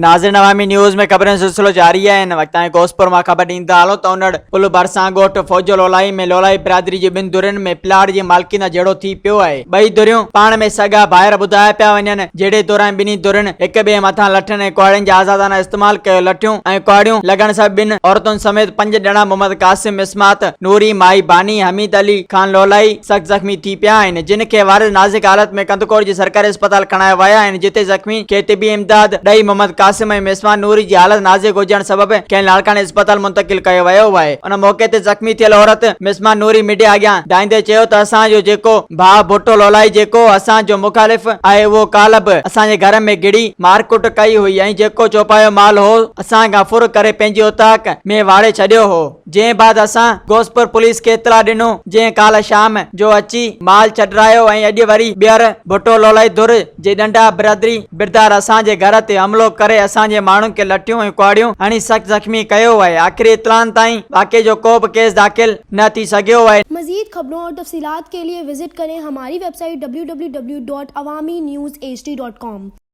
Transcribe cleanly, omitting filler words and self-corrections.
ناظرين عوامي نيوز ۾ خبرن جو سلسلو جاري آهي هن وقت تائين غوثپور مان خبر ڏيندا هلون ته انڙ پل ڀرسان ڳوٺ فوجو لولائي ۾ لولائي برادري جي ٻن ڌرين ۾ پلاٽ جي مالڪي تان جهيڙو ٿي پيو آهي ٻئي ڌريون پاڻ ۾ سڳا ڀائر ٻڌايا پيا وڃن جهيڙي دوران ٻنهي ڌرين هڪ ٻئي مٿان لٺين ۽ ڪهاڙين جا آزادانه استعمال ڪيو لٺيون ۽ ڪهاڙيون لڳڻ سبب ٻن عورتن سميت پنج ڄڻا محمد قاسم مسمات نوري مائي باني حميد علي خان لولائي سخت زخمي ٿي پيا آهن جن کي وارث نازڪ حالت ۾ ڪنڌڪوٽ جي سرڪاري اسپتال کڻايا ويا آهن جتي زخمين کي طبي امداد ڏئي محمد قاسم ۽ مسمان نوري جي حالت نازڪ هجڻ سبب کين لاڙڪاڻي اسپتال منتقل ڪيو ويو آهي ان موقعي تي زخمي ٿيل عورت مسمان نوري ميڊيا اڳيان دانهيندي چيو ته اسان جو جيڪو ڀاء ڀٽو لولائي جيڪو اسان جو مخالف آهي اهو ڪالهه به اسان جي گهر ۾ گهڙي مارڪٽ ڪئي هئي ۽ جيڪو چوپايو مال هو اسان کان ڦر ڪري پنهنجي اوطاق ۾ واڙي ڇڏيو هو. جنهن بعد اسان غوثپور پوليس کي اطلاع ڏنو جنهن ڪالهه شام جو اچي مال ڇڏرايو ۽ اڄ وري ٻيهر ڀٽو لولائي ڌر جي ڏنڊا برادري بردار اسان جي گهر تي حملو ڪري اسان جي ماڻهن کي لٺيون ۽ ڪهاڙيون هڻي سخت زخمي ڪيو آهي آخري اطلاعن تائين واقعي جو ڪو به ڪيس داخل نه ٿي سگهيو آهي. مزيد خبرون اور تفصيلات کے لئے وزٽ ڪرين ھماري web site www.awamiNewsHD.com.